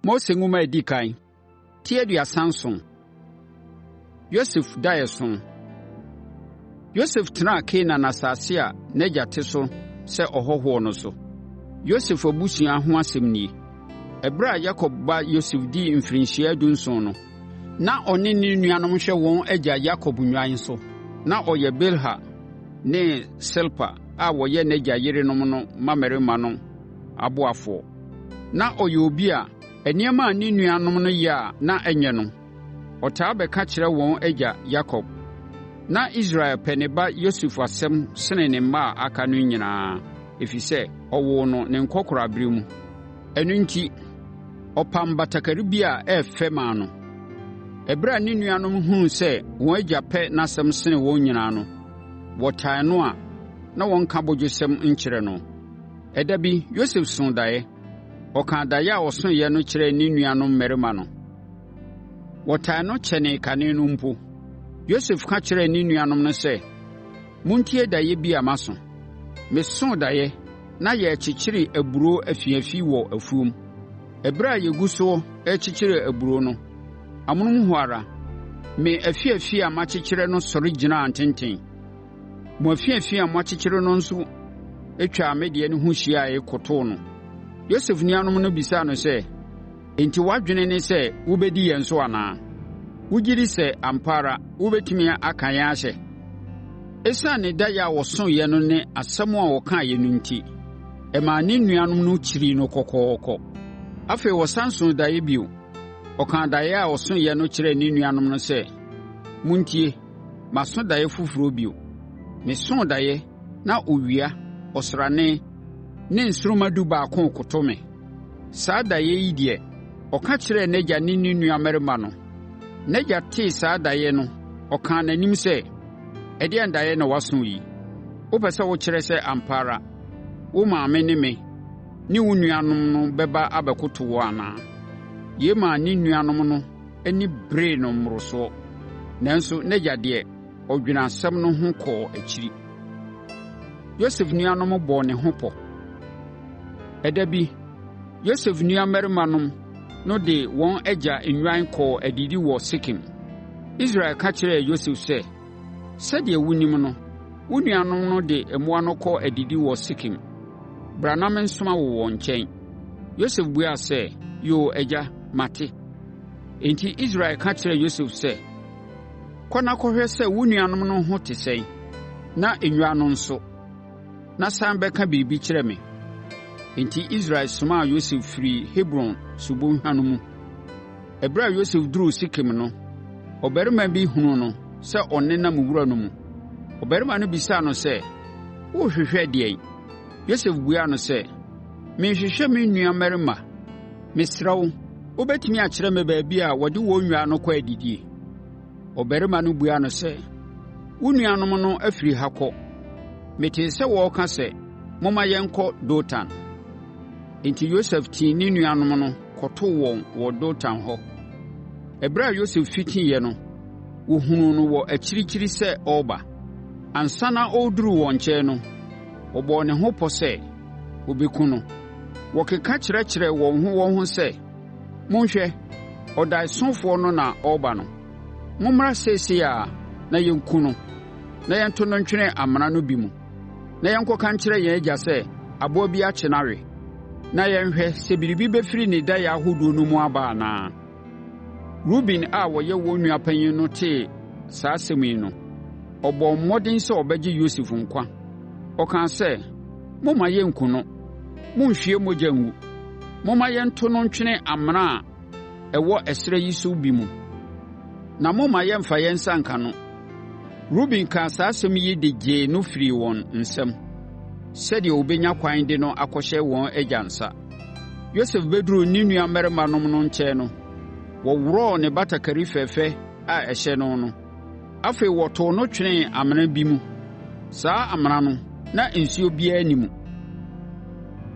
Mose Nwoma a ɛdi kan, ti 37. Yosef Daeɛso. Yosef tenaa Kanaan asase a n'agya te so sɛ ɔhɔhoɔ no so. Yosef abusua ho asɛm nie: Ɛberɛ a Yakob ba Yosef dii mfirinhyia 17 no, na ɔne ne nuanom hwɛ wɔn agya Yakob nnwan so. Na ɔyɛ Bilha ne Silpa a wɔyɛ n'agya yerenom no mmammarima no aboafoɔ. Na ɔyɛ obi a nneɛma a ne nuanom no yɛ a na ɛnyɛ no, ɔtaa bɛka kyerɛ wɔn agya Yakob. Na Israel pɛ ne ba Yosef asɛm sene ne mma a aka no nyinaa, ɛfiri sɛ, ɔwoo no ne nkɔkoraaberɛ mu. Ɛno enti, ɔpam batakari bi a ɛyɛ fɛ maa no. Ɛberɛ a ne nuanom hunuu sɛ wɔn agya pɛ n'asɛm sene wɔn nyinaa no, wɔtan no a na wɔnka abodwosɛm nkyerɛ no. Ɛda bi, Yosef soo daeɛ. Ɔkaa daeɛ a ɔsoeɛ no kyerɛɛ ne nuanom mmarima no. Wɔtan no kyɛnee kane no mpo. Yosef ka kyerɛɛ ne nuanom no sɛ, “Montie daeɛ bi a maso. Mesoo daeɛ na yɛrekyekyere aburoo afiafi wɔ afuom. Ɛberɛ a yɛgu so rekyekyere aburoo no, amonom hɔ ara, me afiafi a makyekyere no sɔre gyinaa ntenten. Mo afiafi a moakyekyere no nso twaa me deɛ no ho hyiaeɛ, kotoo no. Yosef nuanom no bisaa no sɛ, “Enti w'adwene ne sɛ wobɛdi yɛn so anaa? Wogye di sɛ ampa ara wobɛtumi aka yɛn ahyɛ?” Esiane ne daeɛ a ɔsoeɛ no ne asɛm a ɔkaeɛ no enti, ɛmaa ne nuanom no kyirii no kɔkɔɔkɔ. Afei, ɔsane soo daeɛ bio. Ɔkaa daeɛ a ɔsoeɛ no kyerɛɛ ne nuanom no sɛ, “Montie! Maso daeɛ foforɔ bio. Mesoo daeɛ na owia, ɔsrane ne nsoromma dubaako rekoto me. Saa daeɛ yi deɛ, ɔka kyerɛɛ n'agya ne ne nuammarima no. N'agya tee saa daeɛ no, ɔkaa n'anim sɛ, “Ɛdeɛn daeɛ na woaso yi? Wopɛ sɛ wokyerɛ sɛ ampa ara, wo maame ne me ne wo nuanom no bɛba abɛkoto wo anaa?” Yei maa ne nuanom no ani beree no mmorosoɔ. Nanso, n'agya deɛ, ɔdwenee asɛm no ho kɔɔ akyiri. Yosef nuanom bɔɔ ne ho pɔ. Ɛda bi, Yosef nuammarimanom no de wɔn agya nnwan kɔɔ adidi wɔ Sekem. Israel ka kyerɛɛ Yosef sɛ, “Sɛdeɛ wonim no, wo nuanom no de mmoa no kɔ adidi wɔ Sekem. Bra na mensoma wo wɔn nkyɛn.” Yosef buaa sɛ, “Yoo, agya, mate.” Enti Israel ka kyerɛɛ Yosef sɛ, “Kɔ na kɔhwɛ sɛ wo nuanom no ho te sɛn, na nnwan no nso, na sane bɛka biribi kyerɛ me.” Enti Israel somaa Yosef firii Hebron subɔnhwa no mu. Ɛberɛ a Yosef duruu Sekem no, ɔbarima bi hunuu no sɛ ɔnenam wura no mu. Ɔbarima no bisaa no sɛ, “Worehwehwɛ ɛdeɛn?” Yosef buaa no sɛ, “Merehwehwɛ me nuammarima. Mesrɛ wo, wobɛtumi akyerɛ me baabi a wɔde wɔn nnwan no kɔ adidie?” Ɔbarima no buaa no sɛ, “Wo nuanom no afiri ha kɔ. Metee sɛ wɔreka sɛ, ‘Momma yɛnkɔ Dotan.’ ” Enti, Yosef tii ne nuanom no kɔtoo wɔn wɔ Dotan hɔ. Ɛberɛ a Yosef fitiiɛ no, wɔhunuu no wɔ akyirikyiri sɛ ɔreba. Ansa na ɔreduru wɔn nkyɛn no, wɔbɔɔ ne ho pɔ sɛ wɔbɛkum no. Wɔkeka kyerɛkyerɛɛ wɔn ho wɔn ho sɛ, “Monhwɛ! Ɔdaeɛsofoɔ no na ɔreba no! Mommra seesei ara na yɛnkum no, na yɛnto no ntwene amena no bi mu, na yɛnkɔka nkyerɛ yɛn agya sɛ, aboa bi akye no awe, na yɛnhwɛ sɛ biribi bɛfiri ne daeɛ ahodoɔ no mu aba anaa.” Ruben a ɔyɛ wɔn nua panin no tee saa asɛm yi no, ɔbɔɔ mmɔden sɛ ɔbɛgye Yosef nkwa. Ɔkaa sɛ, “Mommma yɛnnkum no. Monnhwie mogya ngu. Momma yɛnto no ntwene amena a ɛwɔ ɛserɛ yi so bi mu, na mommma yɛmmfa yɛn nsa nka no.” Ruben kaa saa asɛm yi de gyee no firii wɔn nsam, sɛdeɛ ɔbɛnya kwan de no akɔhyɛ wɔn agya nsa. Yosef bɛduruu ne nuammarimanom no nkyɛn no, wɔworɔɔ ne batakari fɛfɛ a ɛhyɛ no no. Afei, wɔtoo no twenee amena bi mu. Saa amena no, na nsuo biara nni mu.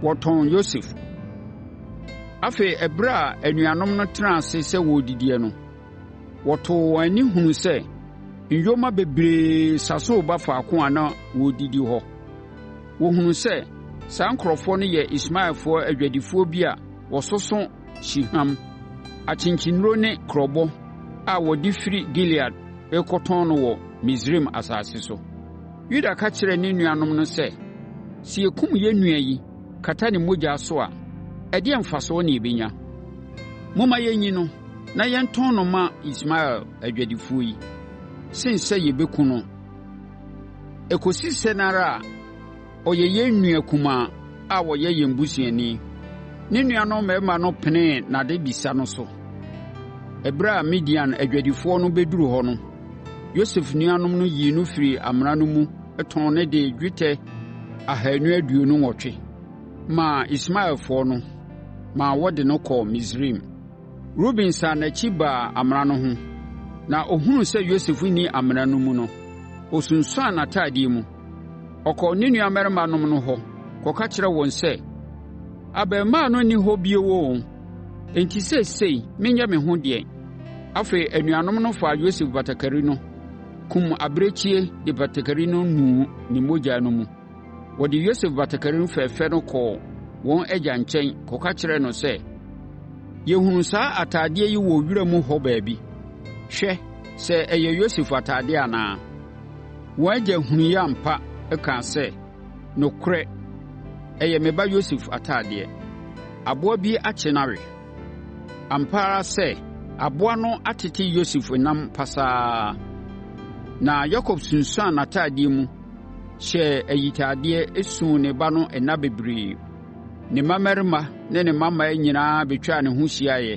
Wɔtɔn Yosef Afei, ɛberɛ a anuanom no tenaa ase sɛ wɔredidi no, wɔtoo wɔn ani hunuu sɛ nyoma bebree sa so reba faako a na wɔredidi hɔ. Wɔhunuu sɛ saa nkurɔfoɔ no yɛ Ismaelfoɔ adwadifoɔ bi a wɔsoso hyehwam, akyenkyennuro ne kurobo a wɔde firi Gilead rekɔtɔn no wɔ Misraim asase so. Yuda ka kyerɛɛ ne nuanom no sɛ, “Sɛ yɛkum yɛn nua yi, kata ne mogya so a, ɛdeɛn mfasoɔ na yɛbɛnya? Momma yɛnyi no, na yɛntɔn no mma Ismael adwadifoɔ yi, sene sɛ yɛbɛkum no. Ɛkɔsi sɛn ara a, ɔyɛ yɛn nua kumaa a ɔyɛ yɛn busuani.” Ne nuanom mmarima no penee n'adebisa no so. Ɛberɛ a Midian adwadifoɔ no bɛduruu hɔ no, Yosef nuanom no yii no firii amena no mu tɔn no gyee dwetɛ ahanu aduonu nwɔtwe maa Ismaelfoɔ no, maa wɔde no kɔɔ Misraim. Ruben sane n'akyi baa amena no ho, na ɔhunuu sɛ Yosef nni amena no mu no, ɔsunsuanee n'atadeɛ mu. Ɔkɔɔ ne nuammarimanom no hɔ kɔka kyerɛɛ wɔn sɛ, “Abarimaa no nni hɔ bio oo! Enti, seesei menyɛ me ho dɛn?” Afei, anuanom no faa Yosef batakari no, kumm abirekyie de batakari no nuu ne mogya no mu. Wɔde Yosef batakari fɛfɛ no kɔɔ wɔn agya nkyɛn kɔka kyerɛɛ no sɛ, “Yɛhunuu saa atadeɛ yi wɔ wiram hɔ baabi. Hwɛ sɛ ɛyɛ Yosef atadeɛ anaa?” Wɔn agya hunuiɛ ampa kaa sɛ, “Nokorɛ, ɛyɛ me ba Yosef atadeɛ. Aboa bi akye no awe. Ampa ara sɛ aboa no atete Yosef ɛnam pasaa.” Na Yakob sunsuanee n'atadeɛ mu, hyɛɛ ayitadeɛ, suu ne ba no nna bebree. Ne mmammarima ne ne mmammaa nyinaa bɛtwaa ne ho hyiaeɛ,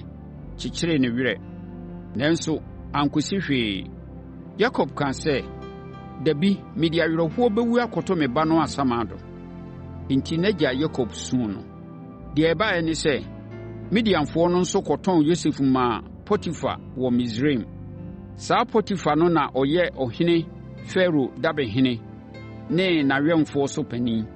kyekyeree ne werɛ. Nanso, ankɔsi hwee. Yakob kaa sɛ, “Dabi, mede awerɛhoɔ bɛwu akɔto me ba no asamando.” Enti, n'agya Yakob suu no. Deɛ ɛbaeɛ ne sɛ, Midianfoɔ no nso kɔtɔn Yosef maa Potifar wɔ Misraim. Saa Potifar no na na ɔyɛ ɔhene Farao dabehene ne n'awɛmfoɔ so panin.